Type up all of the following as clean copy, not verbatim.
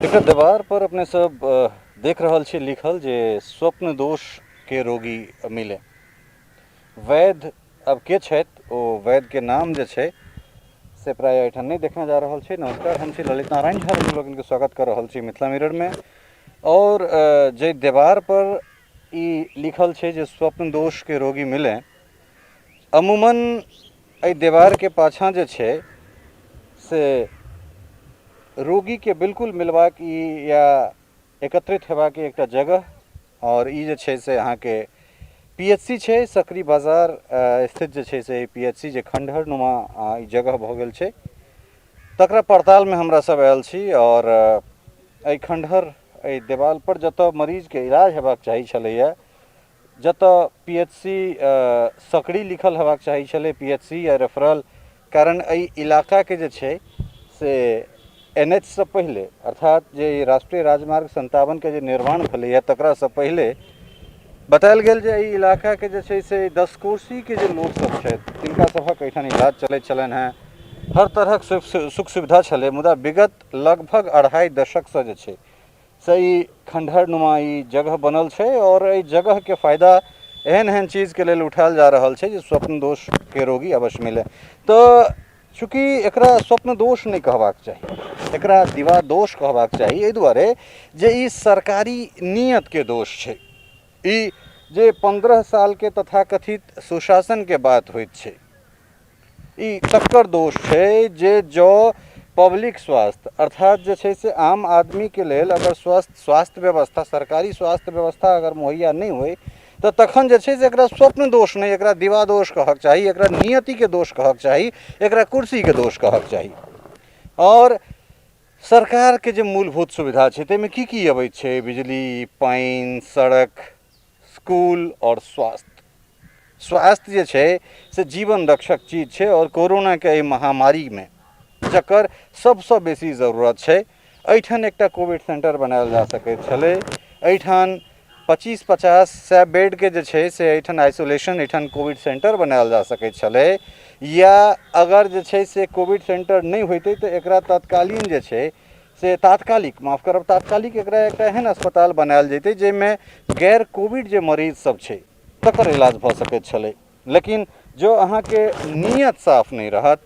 एकटा देवार पर अपने सब देख रहल छी लिखल जे स्वप्न दोष के रोगी मिले। वैद्य अब के छथि ओ वैद्य के नाम जे छै से प्रायः एहिठाम नहि देखना जा रहल छै। नमस्कार, हम छी ललित नारायण झा, अपने लोकनिके स्वागत कऽ रहल छी मिथिला मिररमे। और जे देवार पर ई लिखल छै जे स्वप्न दोष के रोगी मिले, अमूमन एहि देवारके पाछाँ जे छै से रोगीके बिल्कुल मिलबाक ई या एकत्रित हेबाक एकटा जगह। आओर ई जे छै से अहाँके पी एच सी छै सकरी बाजार स्थित जे छै से पी एच सी जे खण्डहर नुमा ई जगह भऽ गेल छै तकरा पड़तालमे हमरा सब आयल छी। आओर एहि खण्डहर एहि देवालपर जतऽ मरीजके इलाज हेबाक चाही छलैए, जतऽ पी एच सी सकरी लिखल हेबाक चाही छलै, पी एच सी या रेफरल, कारण एहि इलाकाके जे छै से एन एच सँ पहिले, अर्थात जे ई राष्ट्रीय राजमार्ग 57के जे निर्माण भेलैए तकरासँ पहिले बतायल गेल जे एहि इलाकाके जे छै से 10 कोसीके जे लोकसभ छथि तिनका सभक एहिठाम इलाज चलैत छलनि हेँ, हर तरहक सुख सुविधा छलै। मुदा विगत लगभग 2.5 दशकसँ जे छै से ई खण्डहरनुमा ई जगह बनल छै आओर एहि जगहके फायदा एहन एहन चीजके लेल उठायल जा रहल छै जे स्वप्न दोषके रोगी अवश्य मिले। तऽ चूँकि एकरा स्वप्न दोष नहि कहबाक चाही, एकरा दिवा दोष कहबाक चाही, एहि दुआरे जे ई सरकारी नियतके दोष छै। ई जे 15 सालके तथाकथित सुशासनके बात होइत छै, ई तकर दोष छै जे जँ पब्लिक स्वास्थ्य अर्थात जे छै से आम आदमीके लेल अगर स्वास्थ्य व्यवस्था, सरकारी स्वास्थ्य व्यवस्था अगर मुहैया नहि होइ तऽ तखन जे छै से एकरा स्वप्न दोष नहि, एकरा दिवा दोष कहक चाही, एकरा नियतिके दोष कहक चाही, एकरा कुर्सीके दोष कहक चाही। आओर सरकारके जे मूलभूत सुविधा छै ताहिमे की की अबै छै? बिजली, पानि, सड़क, स्कूल आओर स्वास्थ्य। स्वास्थ्य जे छै से जीवन रक्षक चीज छै आओर कोरोनाके एहि महामारीमे जकर सबसँ बेसी जरूरत छै, एहिठाम एकटा कोविड सेन्टर बनायल जा सकैत छलै। एहिठाम 25-50 सए बेडके जे छै से एहिठाम आइसोलेशन, एहिठाम कोविड सेन्टर बनायल जा सकैत छलै। या अगर जे छै से कोविड सेन्टर नहि होइतै तऽ एकरा तत्कालीन जे छै से तात्कालिक, माफ करब, तात्कालिक एकरा एकटा एहन अस्पताल बनायल जैतै जाहिमे गैर कोविड जे मरीज सब छै तकर इलाज भऽ सकैत छलै। लेकिन जँ अहाँके नीयत साफ नहि रहत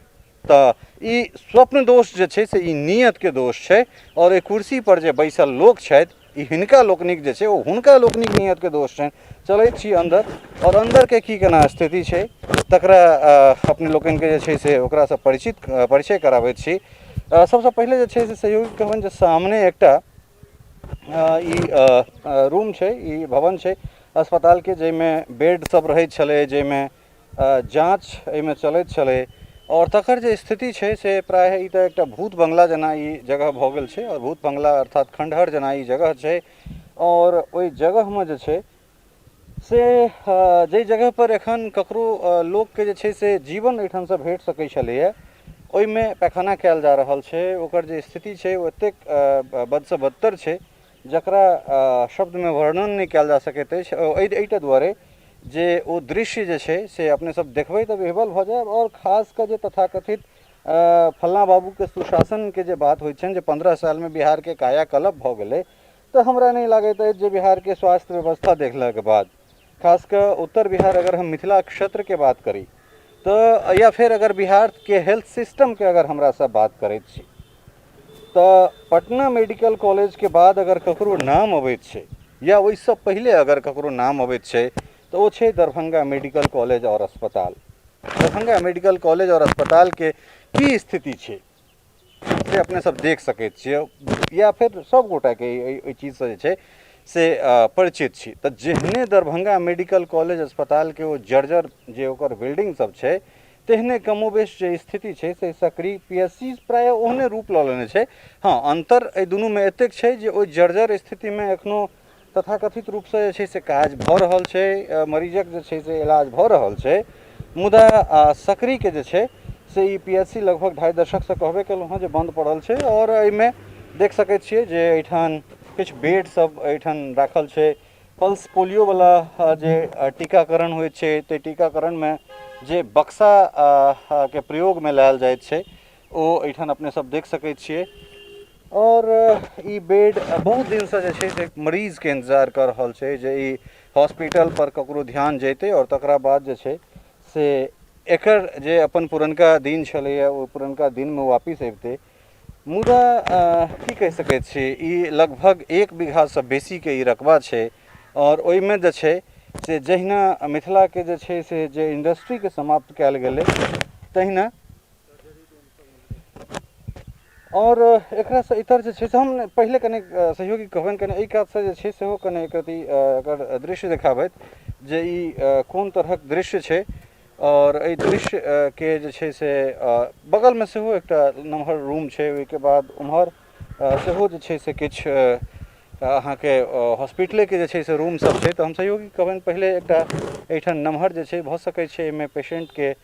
तऽ ई स्वप्न दोष जे छै से ई नीयतके दोष छै। आओर एहि कुर्सीपर जे बैसल लोक छथि ई हिनका लोकनिक जे छै ओ हुनका लोकनिक नीयतके दोष छनि। चलैत छी अन्दर आओर अन्दरके की केना स्थिति छै तकरा अपने लोकनिके जे छै से ओकरासँ परिचय कराबैत छी। सबसँ पहिले जे छै से सहयोगी कहबनि जे सामने एकटा ई रूम छै, ई भवन छै अस्पतालके, जाहिमे बेड सब रहैत छलै, जाहिमे जाँच एहिमे चलैत छलै। आओर तकर जे स्थिति छै से प्रायः ई तऽ एकटा भूत बङ्गला जेना ई जगह भऽ गेल छै। आओर भूत बङ्गला अर्थात खण्डहर जेना ई जगह छै। आओर ओहि जगहमे जे छै से जाहि जगहपर एखन ककरो लोकके जे छै से जीवन एहिठामसँ भेट सकै छलैए ओहिमे पैखाना कयल जा रहल छै। ओकर जे स्थिति छै ओ एतेक बदसँ बदतर छै जकरा शब्दमे वर्णन नहि कयल जा सकैत अछि। एहिटा दुआरे जे ओ दृश्य जे छै से अपने सब देखबै तऽ विह्वल भऽ जायब। आओर खास कऽ जे तथाकथित फल्लाँ बाबूके सुशासनके जे बात होइ छनि जे 15 सालमे बिहारके कायाकल्प भऽ गेलै, तऽ हमरा नहि लागैत अछि जे बिहारके स्वास्थ्य व्यवस्था देखलाके बाद खास कऽ उत्तर बिहार, अगर हम मिथिला क्षेत्रके बात करी तऽ, या फेर अगर बिहारके हेल्थ सिस्टमके अगर हमरा सब बात करैत छी तऽ पटना मेडिकल कॉलेजके बाद अगर ककरो नाम अबैत छै या ओहिसँ पहिले अगर ककरो नाम अबैत छै तऽ ओ छै दरभंगा मेडिकल कॉलेज आओर अस्पताल। दरभंगा मेडिकल कॉलेज आओर अस्पतालके की स्थिति छै से अपने सब देख सकैत छियै या फेर सब गोटाके एहि चीजसँ जे छै से परिचित छी। तऽ जेहने दरभंगा मेडिकल कॉलेज अस्पतालके ओ जर्जर जे ओकर बिल्डिंग सब छै तेहने कमोबेश जे स्थिति छै से सकरी पी एस सी प्रायः ओहने रूप लऽ लेने छै। हँ, अन्तर एहि दुनूमे एतेक छै जे ओहि जर्जर स्थितिमे एखनो तथाकथित रूपसँ जे छै से काज भऽ रहल छै, मरीजक जे छै से इलाज भऽ रहल छै। मुदा सकरीके जे छै से ई पी एच सी लगभग 2.5 दशकसँ कहबे केलहुँ हँ जे बन्द पड़ल छै। आओर एहिमे देख सकै छियै जे एहिठाम किछु बेड सब एहिठाम राखल छै। पल्स पोलियोवला जे टीकाकरण होइ छै ताहि टीकाकरणमे जे बक्सा के प्रयोगमे लायल जाइत छै ओ एहिठाम अपने सब देख सकै छियै। आओर ई बेड बहुत दिनसँ जे छै से मरीजके इन्तजार कऽ रहल छै जे ई हॉस्पिटलपर ककरो ध्यान जेतै आओर तकरा बाद जे छै से एकर जे अपन पुरनका दिन छलैए ओ पुरनका दिनमे वापिस अबितै। मुदा की कहि सकै छी, ई लगभग 1 बीघासँ बेसीके ई रकबा छै आओर ओहिमे जे छै से जहिना मिथिलाके जे छै से जे इंडस्ट्रीके समाप्त कयल गेलै तहिना आओर एकरासँ इतर जे छै से हम पहिले कने सहयोगी कहबनि कने एहि कातसँ जे छै सेहो कने एक रत्ती एकर दृश्य देखाबथि जे ई कोन तरहक दृश्य छै। आओर एहि दृश्यके जे छै से बगलमे सेहो एकटा नमहर रूम छै, ओहिके बाद ओम्हर सेहो जे छै से किछु अहाँके हॉस्पिटलेके जे छै से रूम सब छै। तऽ हम सहयोगी कहबनि पहिले एकटा एहिठाम नमहर जे छै भऽ सकै छै एहिमे पेशेंटके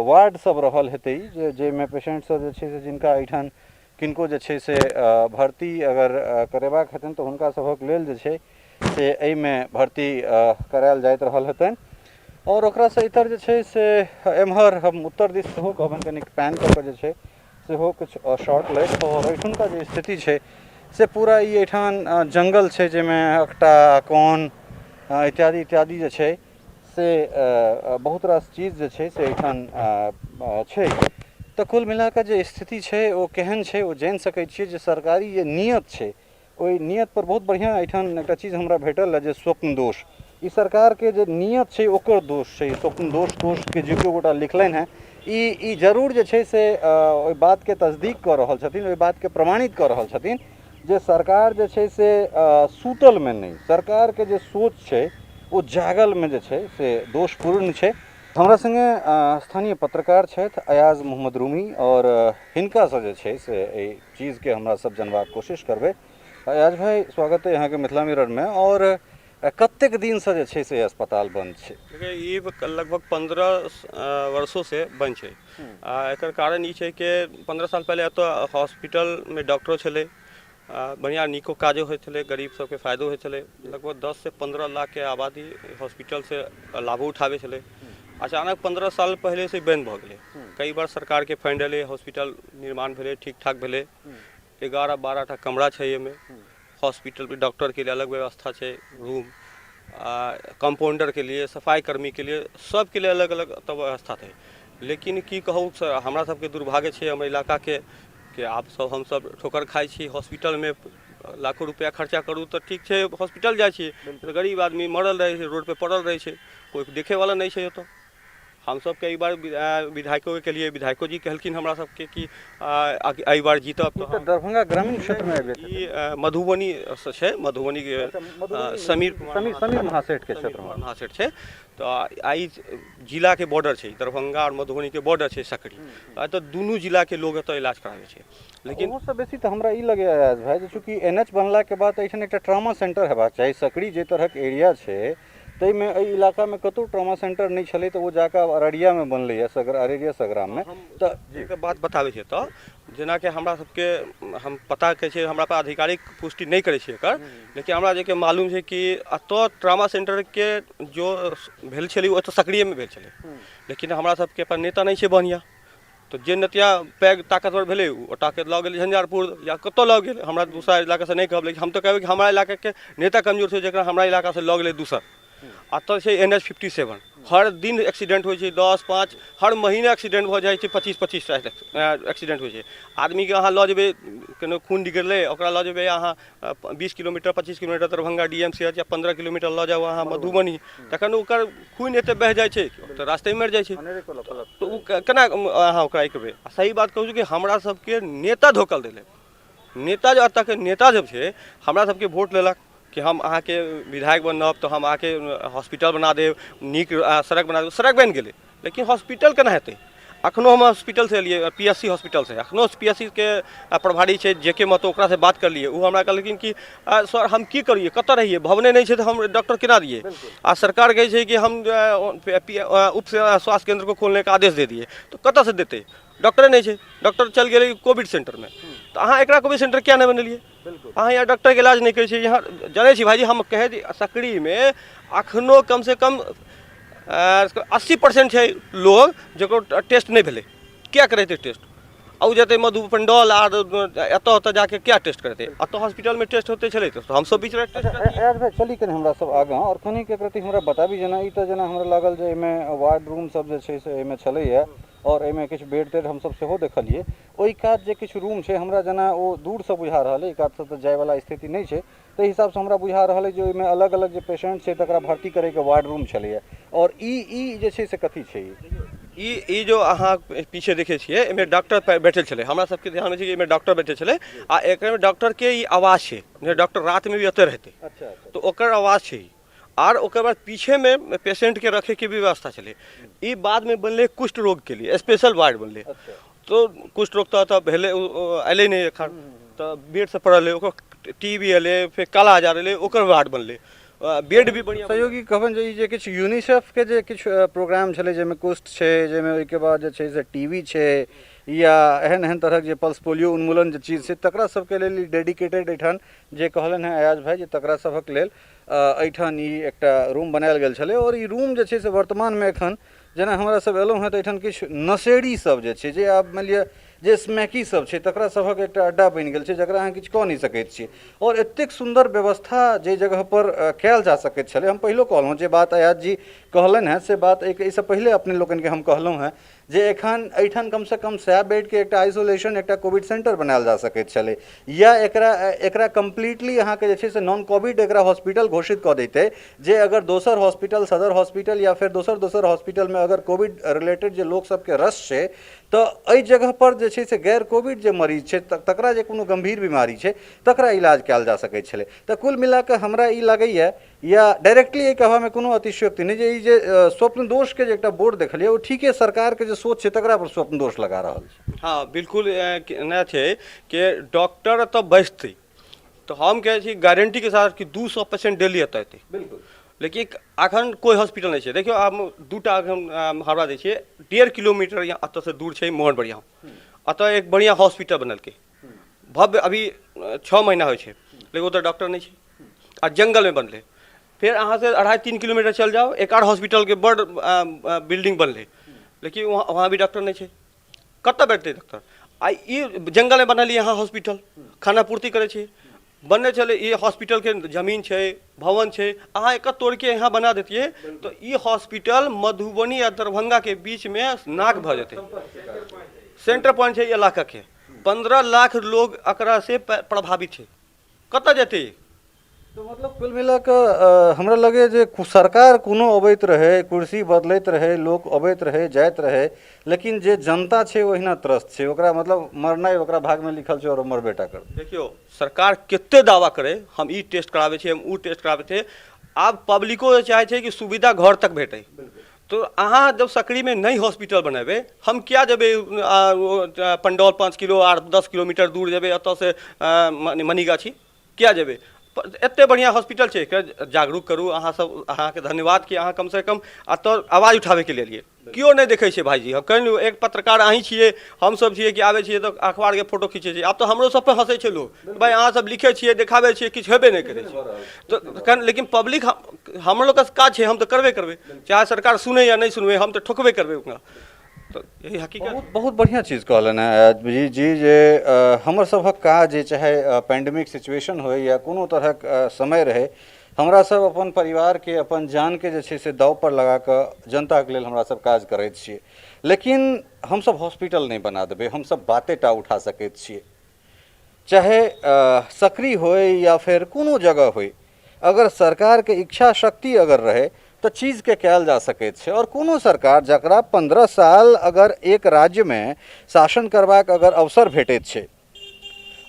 वार्ड सब रहल हेतै, जे जाहिमे पेशेंट सब जे छै से जिनका एहिठाम किनको जे छै से भर्ती अगर करेबाक हेतनि तऽ हुनका सभक लेल जे छै से एहिमे भर्ती करायल जाइत रहल हेतनि। आओर ओकरासँ इतर जे छै से एम्हर हम उत्तर दिस सेहो कहबनि कनिक पैन कऽ कऽ जे छै सेहो किछु शॉर्ट लैत। आओर एहिठुनका जे स्थिति छै से पूरा ई एहिठाम जङ्गल छै जाहिमे एकटा कोन इत्यादि इत्यादि जे छै से बहुत रास चीज जे छै से एहिठाम छै। तऽ कुल मिलाकऽ जे स्थिति छै ओ केहन छै ओ जानि सकै छियै जे सरकारी जे नियत छै ओहि नियतपर बहुत बढ़िआँ एहिठाम एकटा चीज हमरा भेटल जे स्वप्न दोष, ई सरकारके जे नियत छै ओकर दोष छै। स्वप्न दोष दोषके जे केओ गोटा लिखलनि हेँ ई ई जरूर जे छै से ओहि बातके तस्दीक कऽ रहल छथिन, ओहि बातके प्रमाणित कऽ रहल छथिन जे सरकार जे छै से सुतलमे नहि, सरकारके जे सोच छै ओ जागलमे जे छै से दोषपूर्ण छै। हमरा सङ्गे स्थानीय पत्रकार छथि अयाज मोहम्मद रूमी आओर हिनकासँ जे छै से एहि चीजके हमरा सब जानबाक कोशिश करबै। अयाज भाई, स्वागत है अहाँके मिथिला मिररमे। आओर कतेक दिनसँ जे छै से अस्पताल बंद छै? देखियौ, ई लगभग 15 वर्षोसँ बंद छै। आ एकर कारण ई छै कि 15 साल पहिले एतऽ हॉस्पिटलमे डॉक्टरो छलै, बढ़िआँ नीको काजो होइ छलै, गरीब सबके फायदो होइ छलै। लगभग 10 से 15 लाखके आबादी हॉस्पिटलसँ लाभो उठाबै छलै। अचानक 15 साल पहिलेसँ बन्द भऽ गेलै। कई बार सरकारके फंड एलै, हॉस्पिटल निर्माण भेलै, ठीक ठाक भेलै। 11 12 टा कमरा छै एहिमे हॉस्पिटलमे, डॉक्टरके लिए अलग व्यवस्था छै, रूम, आ कम्पाउंडरके लिए, सफाइ कर्मीके लिए, सबके लिए अलग अलग एतऽ व्यवस्था छै। लेकिन की कहू सर, हमरा सबके दुर्भाग्य छै हमर इलाकाके कि आब सब हमसब ठोकर खाइ छी हॉस्पिटलमे। लाखो रुपैआ खर्चा करू तऽ ठीक छै, हॉस्पिटल जाइ छी, गरीब आदमी मरल रहै छै, रोडपर पड़ल रहै छै, कोइ देखैवला नहि छै ओतऽ। हमसब कई बार विधायकोके केलिए, विधायको जी कहलखिन हमरा सबके कि एहि बार जीतब। तऽ दरभंगा ग्रामीण क्षेत्रमे आबि जेतै। ई मधुबनी से छै, मधुबनीके समीर समीर महासेठके क्षेत्रमे महासेठ छै। तऽ आइ जिलाके बॉर्डर छै, दरभंगा आओर मधुबनीके बॉर्डर छै सकरी। एतऽ दुनू जिलाके लोग एतऽ इलाज कराबै छै। लेकिन ओहोसँ बेसी तऽ हमरा ई लगैए अयाज भाइ जे चूँकि एन एच बनलाके बाद एहिठाम एकटा ट्रामा सेंटर हेबाक चाही। सकरी जे तरहक एरिया छै ताहिमे एहि इलाकामे कतहु ट्रामा सेंटर नहि छलै, तऽ ओ जाकऽ आब अररियामे बनलैए, सगर अररिया सगराममे। तऽ एक बात बताबै छियै, तऽ जेनाकि हमरा सबके हम पता कहै छै, हमरा पास आधिकारिक पुष्टि नहि करै छियै एकर, लेकिन हमरा जेकि मालूम छै कि एतऽ ट्रामा सेंटरके जो भेल छलै ओ एतऽ सकरीएमे भेल छलै। लेकिन हमरा सबके अपन नेता नहि छै बढ़िआँ, तऽ जे नेता पैघ ताकतवर भेलै ओ ओटाके लऽ गेलै झंझारपुर या कतऽ लऽ गेल, हमरा दोसरा इलाकासँ नहि कहब, लेकिन हम तऽ कहबै कि हमरा इलाकाके नेता कमजोर छै जकरा हमरा इलाकासँ लऽ गेलै दोसर। एतऽ छै एन एच 57, हर दिन एक्सीडेंट होइ छै, 10 5 हर महीना एक्सीडेंट भऽ जाइ छै, 25 25 टा एक्सीडेंट होइ छै। आदमीके अहाँ लऽ जेबै, केनो खून निकललै, ओकरा लऽ जेबै अहाँ 20 kilometre 25 kilometre Darbhanga D M C H या 15 किलोमीटर लऽ जाउ अहाँ मधुबनी, तखन ओकर खून एते बहि जाइ छै तऽ रास्तेमे मरि जाइ छै। तऽ ओ केना अहाँ ओकरा ई करबै? आ सही बात कहू कि हमरा सबके नेता धोखा देलै। नेता जे एतऽके नेता जब छै हमरा सबके वोट लेलक कि हम अहाँके विधायक बनब तऽ हम अहाँके हॉस्पिटल बना देब, नीक सड़क बना देब। सड़क बनि गेलै लेकिन हॉस्पिटल केना हेतै? अखनो हम हॉस्पिटलसँ एलियै, पी एस सी हॉस्पिटलसँ। अखनो पी एस सी के प्रभारी छै जे के महतो, ओकरासँ बात करलियै। ओ हमरा कहलखिन कि सर हम की करियै, कतऽ रहियै, भवने नहि छै तऽ हम डॉक्टर केना दियै? आ सरकार कहै छै कि हम उप स्वास्थ्य केन्द्र को खोलने का आदेश दे दिए, तऽ कतऽसँ देतै? डॉक्टरे नहि छै, डॉक्टर चलि गेलै कोविड सेंटरमे। तऽ अहाँ एकरा कोविड सेंटर किया नहि बनेलियै? अहाँ यहाँ डॉक्टरके इलाज नहि करै छियै। यहाँ जनै छी भाइजी, हम कहै छी सकरीमे अखनो कमसँ कम 80% छै लोग जकर टेस्ट नहि भेलै। किया करेतै टेस्ट? आ ओ जेतै मधु पंडौल आर एतऽ ओतऽ जाके क्या टेस्ट करेतै? एतऽ हॉस्पिटलमे टेस्ट होते छलै तऽ हमसब बीच राति टेस्ट करतियै। अयाज भाइ, चली कनि हमरा सब आगाँ आओर कनिक एक रत्ती हमरा बताबी, जेना ई तऽ जेना हमरा लागल जे एहिमे वार्ड रूम सब जे छै से एहिमे छलैया आओर एहिमे किछु बेड तेड हमसब सेहो देखलियै। ओहि कात जे किछु रूम छै, हमरा जेना ओ दूरसँ बुझा रहल अइ, एहि कातसँ तऽ जायवला स्थिति नहि छै, ताहि हिसाबसँ हमरा बुझा रहल अइ जे ओहिमे अलग अलग जे पेशेंट छै तकरा भर्ती करैके वार्ड रूम छलैया। आओर ई ई जे छै से कथी छै? ई ई जो अहाँ पीछे देखै छियै, एहिमे डॉक्टर बैठल छलै। हमरा सबके ध्यानमे छै कि एहिमे डॉक्टर बैठल छलै आ एकरामे डॉक्टरके ई आवाज छै जे डॉक्टर रातिमे भी एतऽ रहतै। अच्छा। तऽ ओकर आवाज छै। आर ओकर बाद पीछेमे पेशेंटके रखैके भी व्यवस्था छलै। ई बादमे बनलै कुष्ठ रोगके लिए स्पेशल वार्ड बनलै। तो कुष्ठ रोग तऽ एतऽ भेलै, अयलै नहि एखन, तऽ बेड सब पड़ल रहै। ओकर टी बी एलै, फेर काला हजार एलै, ओकर वार्ड बनलै, बेड भी बढ़िआँ। सहयोगी, कहबनि जे ई जे किछु यूनिसेफके जे किछु प्रोग्राम छलै, जाहिमे कुष्ठ छै, जाहिमे ओहिके बाद जे छै से टी बी छै या एहन एहन तरहक जे पल्स पोलियो उन्मूलन जे चीज छै, तकरा सबके लेल ई डेडिकेटेड एहिठाम जे कहलनि हेँ अयाज भाइ जे तकरा सभक लेल एहिठाम ई एकटा रूम बनायल गेल छलै। आओर ई रूम जे छै से वर्तमानमे एखन जेना हमरा सब एलहुँ हेँ तऽ एहिठाम किछु नशेड़ी सब जे छै, जे आब मानि लिअ जे स्मैकी सब छै, तकरा सभक एकटा अड्डा बनि गेल छै, जकरा अहाँ किछु कऽ नहि सकैत छी। आओर एतेक सुन्दर व्यवस्था जाहि जगहपर कयल जा सकैत छलै, हम पहिलो कहलहुँ जे बात अयाज जी कहलनि हेँ से बात एहिसँ पहिले अपने लोकनिके हम कहलहुँ हेँ जे एखन एहिठाम कमसँ कम 100 बेडके एकटा आइसोलेशन, एकटा कोविड सेंटर बनायल जा सकैत छलै, या एकरा एकरा कम्प्लीटली अहाँके जे छै से नॉन कोविड एकरा हॉस्पिटल घोषित कऽ दैतै, जे अगर दोसर हॉस्पिटल, सदर हॉस्पिटल या फेर दोसर दोसर हॉस्पिटलमे अगर कोविड रिलेटेड जे लोक सबके रश छै, तऽ एहि जगहपर जे छै से गैर कोविड जे मरीज छै, तकरा जे कोनो गम्भीर बीमारी छै तकरा इलाज कयल जा सकैत छलै। तऽ कुल मिलाकऽ हमरा ई लगैए, या डायरेक्टली एहि कहबामे कोनो अतिशयोक्ति नहि, जे ई जे स्वप्न दोषके जे एकटा बोर्ड देखलियै, ओ ठीके सरकारके जे सोच छै तकरा पर स्वप्न दोष लगा रहल छै। हँ, बिल्कुल एना छै कि डॉक्टर एतऽ बैसतै तऽ हम कहै छी गारंटीके साथ कि 200 पेशेंट डेली एतऽ एतै। लेकिन अखन कोइ हॉस्पिटल नहि छै। देखियौ, आब दूटा अखन हमरा दै छियै, 1.5 किलोमीटर यहाँ एतऽसँ दूर छै मोहन बढ़िआँ, एतऽ एक बढ़िआँ हॉस्पिटल बनेलकै भव्य, अभी 6 महीना होइ छै, लेकिन ओतऽ डॉक्टर नहि छै आ जंगलमे बनलै। फेर अहाँसँ 2.5-3 किलोमीटर चलि जाउ, एक आर हॉस्पिटलके बड़ बिल्डिंग बनलै, लेकिन वहाँ भी डॉक्टर नहि छै। कतऽ बैठतै डॉक्टर? आ ई जंगलमे बनलियै अहाँ हॉस्पिटल, खाना पूर्ति करै छी, बनने छलै। ई हॉस्पिटलके जमीन छै, भवन छै, अहाँ एकर तोड़िके यहाँ बना दैतियै तऽ ई हॉस्पिटल मधुबनी आ दरभंगाके बीचमे नाक भऽ जेतै। सेंटर पॉइंट छै इलाकाके, 15 लाख लोग एकरा से प्रभावित छै, कतऽ जेतै? तऽ मतलब कुल मिला कऽ हमरा लगैए जे सरकार कोनो अबैत रहै, कुर्सी बदलैत रहै, लोक अबैत रहै जाइत रहै, लेकिन जे जनता छै ओहिना त्रस्त छै। ओकरा मतलब मरनाइ ओकरा भागमे लिखल छै आओर ओ मरबे टा करतै। देखियौ, सरकार कते दावा करै, हम ई टेस्ट कराबै छियै, हम ओ टेस्ट कराबै छियै, आब पब्लिको चाहै छै कि सुविधा घर तक भेटै। तऽ अहाँ जब सकरीमे नहि हॉस्पिटल बनेबै, हम किया जेबै पंडौल 5 किलो आर 10 किलोमीटर दूर जेबै एतऽसँ मनीगाछी किया जेबै? एते बढ़िआँ हॉस्पिटल छै, एकरा जागरूक करू अहाँ सब। अहाँके धन्यवाद कि अहाँ कमसँ कम एतऽ आवाज उठाबैके लेल। केओ नहि देखै छै भाइजी। हम कहलहुँ, एक पत्रकार अहीँ छियै, हमसब छियै कि आबै छियै तऽ अखबारके फोटो खीचै छियै। आब तऽ हमरो सब पर हँसै छै लोक, भाइ अहाँ सब लिखै छियै, देखाबै छियै, किछु हेबे नहि करै छै। तऽ लेकिन पब्लिक हमर लोकके काज छै, हम तऽ करबे करबै, चाहे सरकार सुनै या नहि सुनबै, हम तऽ ठोकबे करबै ओकरा। तऽ यही हकीकत। बहुत बहुत बढ़िआँ चीज कहलनि हेँ जी जी जे हमर सभक काज जे चाहे पेंडेमिक सिचुएशन होइ या कोनो तरहक समय रहै, हमरा सब अपन परिवारके, अपन जानके जे छै से दाव पर लगा कऽ जनताके लेल हमरा सब काज करैत छियै, लेकिन हमसब हॉस्पिटल नहि बना देबै, हमसब बाते टा उठा सकैत छियै। चाहे सकरी होइ या फेर कोनो जगह होइ, अगर सरकारके इच्छा शक्ति अगर रहै तऽ चीजके कयल जा सकैत छै। आओर कोनो सरकार जकरा 15 साल अगर एक राज्यमे शासन करबाक अगर अवसर भेटैत छै,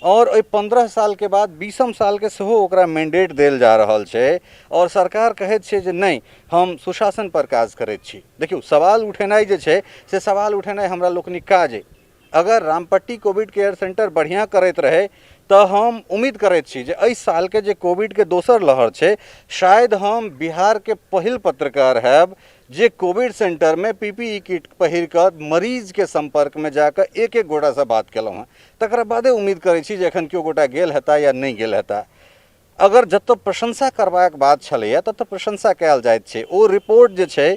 आओर ओहि 15 सालके बाद 20म सालके सेहो ओकरा मैंडेट देल जा रहल छै, आओर सरकार कहैत छै जे नहि, हम सुशासन पर काज करैत छी। देखियौ, सवाल उठेनाइ जे छै से सवाल उठेनाइ हमरा लोकनिक काज अइ। अगर रामपट्टी कोविड केयर सेंटर बढ़िआँ करैत रहै तऽ हम उम्मीद करैत छी जे एहि सालके जे कोविडके दोसर लहर छै, शायद हम बिहारके पहिल पत्रकार हैब जे कोविड सेंटरमे पी पी ई किट पहिर कऽ मरीजके सम्पर्कमे जाकऽ एक एक गोटासँ बात केलहुँ हँ। तकरा बादे उम्मीद करै छी जे एखन केओ गोटा गेल हेता या नहि गेल हेता। अगर जतऽ प्रशंसा करबाक बात छलैए ततऽ प्रशंसा कयल जाइत छै। ओ रिपोर्ट जे छै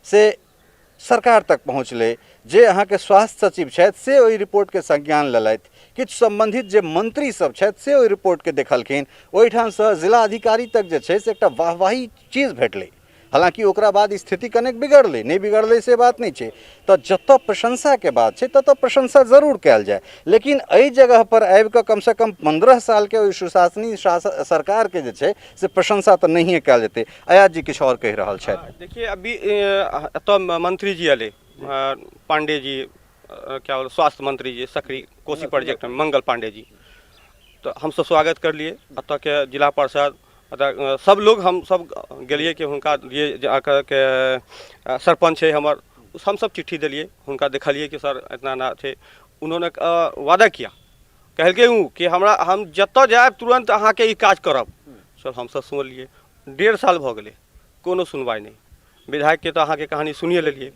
से सरकार तक पहुँचलै। जे अहाँके स्वास्थ्य सचिव छथि से ओहि रिपोर्टके संज्ञान लेलथि, किछु सम्बन्धित जे मंत्री सब छथि से ओहि रिपोर्टके देखलखिन, ओहिठामसँ जिलाधिकारी तक जे छै से एकटा वाहवाही चीज भेटलै। हालाँकि ओकरा बाद स्थिति कनेक बिगड़लै, नहि बिगड़लै से बात नहि छै, तऽ जतऽ प्रशंसाके बात छै ततऽ प्रशंसा जरूर कयल जाय, लेकिन एहि जगहपर आबिकऽ कमसँ कम 15 सालके ओहि सुशासनी सरकारके जे छै से प्रशंसा तऽ नहिए कयल जेतै। अयाज जी किछु आओर कहि रहल छथि। देखिए अभी एतऽ मंत्री जी अयलै, पांडे जी, क्या बोले, स्वास्थ्य मंत्री जी सकरी कोसी प्रोजेक्ट में मंगल पांडे जी, तऽ हमसब स्वागत करलियै। एतऽके जिला परिषद एतऽ सब लोग हमसब गेलियै कि हुनका दियै जे अहाँके सरपञ्च छै हमर, हमसब चिट्ठी देलियै हुनका, देखलियै कि सर एतना एना छै। उन्होंने वादा किया, कहलकै ओ कि हमरा हम जतऽ जायब तुरन्त अहाँके ई काज करब। सर हमसब सुनलियै, 1.5 साल भऽ गेलै, कोनो सुनवाइ नहि। विधायकके तऽ अहाँके कहानी सुनिए लेलियै।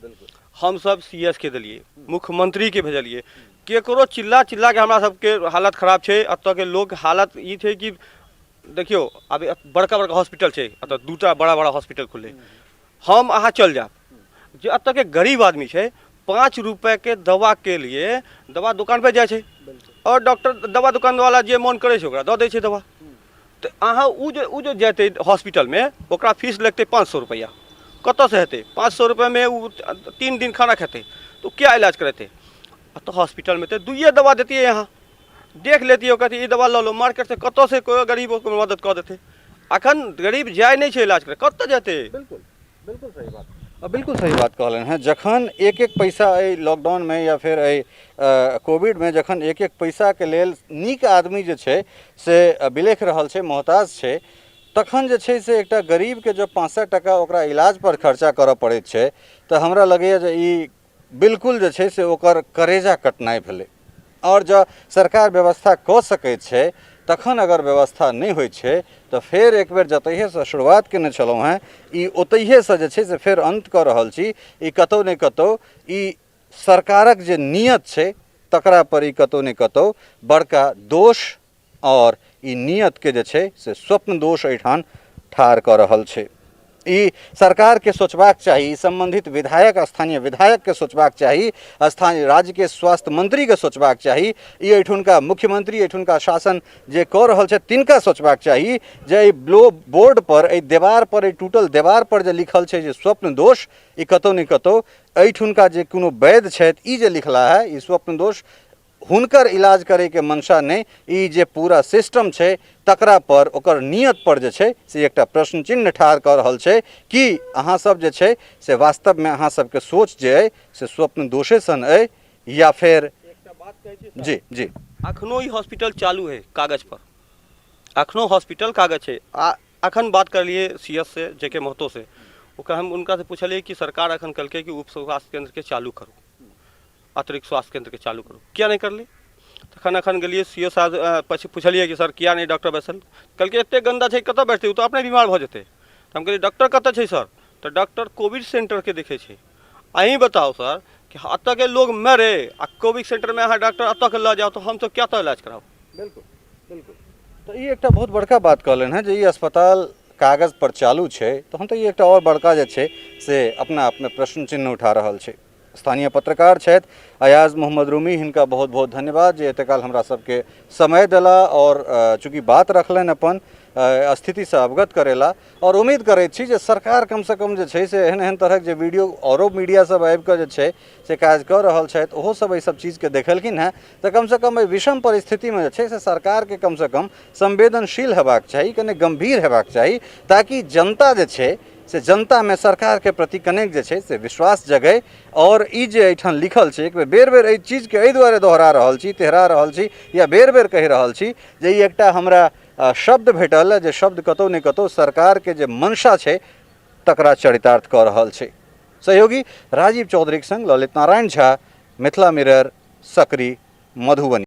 हमसब सी एस के देलियै, मुख्यमंत्रीके भेजलियै, केकरो चिल्ला चिल्लाके हमरा सबके हालत खराब छै। एतऽके लोक हालत ई छै कि देखियौ आब बड़का बड़का हॉस्पिटल छै, एतऽ 2टा बड़ा बड़ा हॉस्पिटल खुललै, हम अहाँ चलि जायब, जे एतऽके गरीब आदमी छै 5 रुपैआके दवाके लिए दवा दोकानपर जाइ छै आओर डॉक्टर दवा दोकानवला जे मोन करै छै ओकरा दऽ दै छै दवा। तऽ अहाँ ओ जे जेतै हॉस्पिटलमे ओकरा फीस लगतै 500 रुपैआ, कतऽसँ हेतै 500 रुपैआमे? ओ 3 दिन खाना खेतै तऽ ओ किया इलाज करेतै? तऽ हॉस्पिटलमे तऽ 2 दवा देतियै, अहाँ देख लेतियै, कहतियै ई दवा लऽ लो मार्केटसँ, कतऽसँ कोइ गरीब ओकर मदद कऽ देतै? अखन गरीब जाइ नहि छै इलाज करै, कतऽ जेतै? बिल्कुल बिल्कुल सही बात, बिल्कुल सही बात कहलनि हेँ। जखन एक एक पैसा एहि लॉकडाउनमे या फेर एहि कोविडमे जखन एक एक पैसाके लेल नीक आदमी जे छै से बिलखि रहल छै, मोहताज छै, तखन जे छै से एकटा गरीबके जँ 500 टाका ओकरा इलाजपर खर्चा करऽ पड़ैत छै तऽ हमरा लगैए जे ई बिल्कुल जे छै से ओकर करेजा कटनाइ भेलै। आओर जँ सरकार व्यवस्था कऽ सकै छै तखन अगर व्यवस्था नहि होइ छै तऽ फेर एक बेर जतहिएसँ शुरुआत केने छलहुँ हेँ ई ओतहिएसँ जे छै से फेर अन्त कऽ रहल छी। ई कतहु ने कतहु ई सरकारक जे नियत छै तकरा पर ई कतहु ने कतहु बड़का दोष आओर ई नियतके जे छै से स्वप्न दोष एहिठाम ठाढ़ कऽ रहल छै। ई सरकारके सोचबाक चाही, ई सम्बन्धित विधायक स्थानीय विधायकके सोचबाक चाही, स्थानीय राज्यके स्वास्थ्य मन्त्रीके सोचबाक चाही, ई एहिठुनका मुख्यमंत्री एहिठुनका शासन जे कऽ रहल छथि तिनका सोचबाक चाही जे एहि ब्लो बोर्ड पर, एहि देवार पर, एहि टूटल देवार पर जे लिखल छै जे स्वप्न दोष, ई कतहु ने कतहु एहिठुनका जे कोनो वैद्य छथि ई जे लिखला है ई स्वप्न दोष हुनकर इलाज करैके मंशा नहि, ई जे पूरा सिस्टम छै तकरा पर ओकर नियत पर जे छै से एकटा प्रश्न चिन्ह ठाढ़ कऽ रहल छै कि अहाँ सब जे छै से वास्तवमे अहाँ सबके सोच जे अइ से स्वप्न दोषे सन अइ या फेर एकटा बात कहै छी सर, जी जी अखनो ई हॉस्पिटल चालू है कागज पर, अखनो हॉस्पिटल कागज छै। आ अखन बात करलियै सी एस से, जे के महतो से, ओकरा हम हुनका से पुछलियै कि सरकार अखन कहलकै कि उप स्वास्थ्य केंद्र के चालू करू, अतिरिक्त स्वास्थ्य केंद्र के चालू करू, किया नहि करली? तखन अखन गेलियै सी ओ साहब पुछलियै कि सर किया नहि डॉक्टर बैसल? कहलकै एते गन्दा छै कतऽ बैठतै, ओ तऽ अपने बीमार भऽ जेतै। तऽ हम कहलियै डॉक्टर कतऽ छै सर? तऽ डॉक्टर कोविड सेंटरके देखै छै। अहीं बताउ सर कि एतऽके लोग मरे आ कोविड सेंटरमे अहाँ डॉक्टर एतऽके लऽ जाउ तऽ हमसब कतऽ इलाज कराउ? बिल्कुल बिल्कुल। तऽ ई एकटा बहुत बड़का बात कहलनि हेँ जे ई अस्पताल कागज पर चालू छै, तहन तऽ ई एकटा आओर बड़का जे छै से अपना आपमे प्रश्न चिन्ह उठा रहल छै। स्थानीय पत्रकार छथि अयाज मोहम्मद रूमी, हिनका बहुत बहुत धन्यवाद जे एते काल हमरा सबके समय देला आओर चूँकि बात रखलनि अपन स्थितिसँ अवगत करेला। आओर उम्मीद करैत छी जे सरकार कमसँ कम जे छै से एहन एहन तरहक जे वीडियो आओरो मीडिया सब आबिकऽ जे छै से काज कऽ रहल छथि ओहो सब एहि सब चीजके देखेलखिन हेँ तऽ कमसँ कम एहि विषम परिस्थितिमे जे छै से सरकारके कमसँ कम संवेदनशील हेबाक चाही, कने गम्भीर हेबाक चाही, ताकि जनता जे छै से जनतामे सरकारके प्रति कनेक जे छै से विश्वास जगै। आओर ई जे एहिठाम लिखल छै, एक बेर बेर बेर एहि चीजके एहि दुआरे दोहरा रहल छी, तेहरा रहल छी या बेर बेर कहि रहल छी जे ई एकटा हमरा शब्द भेटल जे शब्द कतहु ने कतहु सरकारके जे मंशा छै तकरा चरितार्थ कऽ रहल छै। सहयोगी राजीव चौधरीके संग ललित नारायण झा, मिथिला मिरर, सकरी, मधुबनी।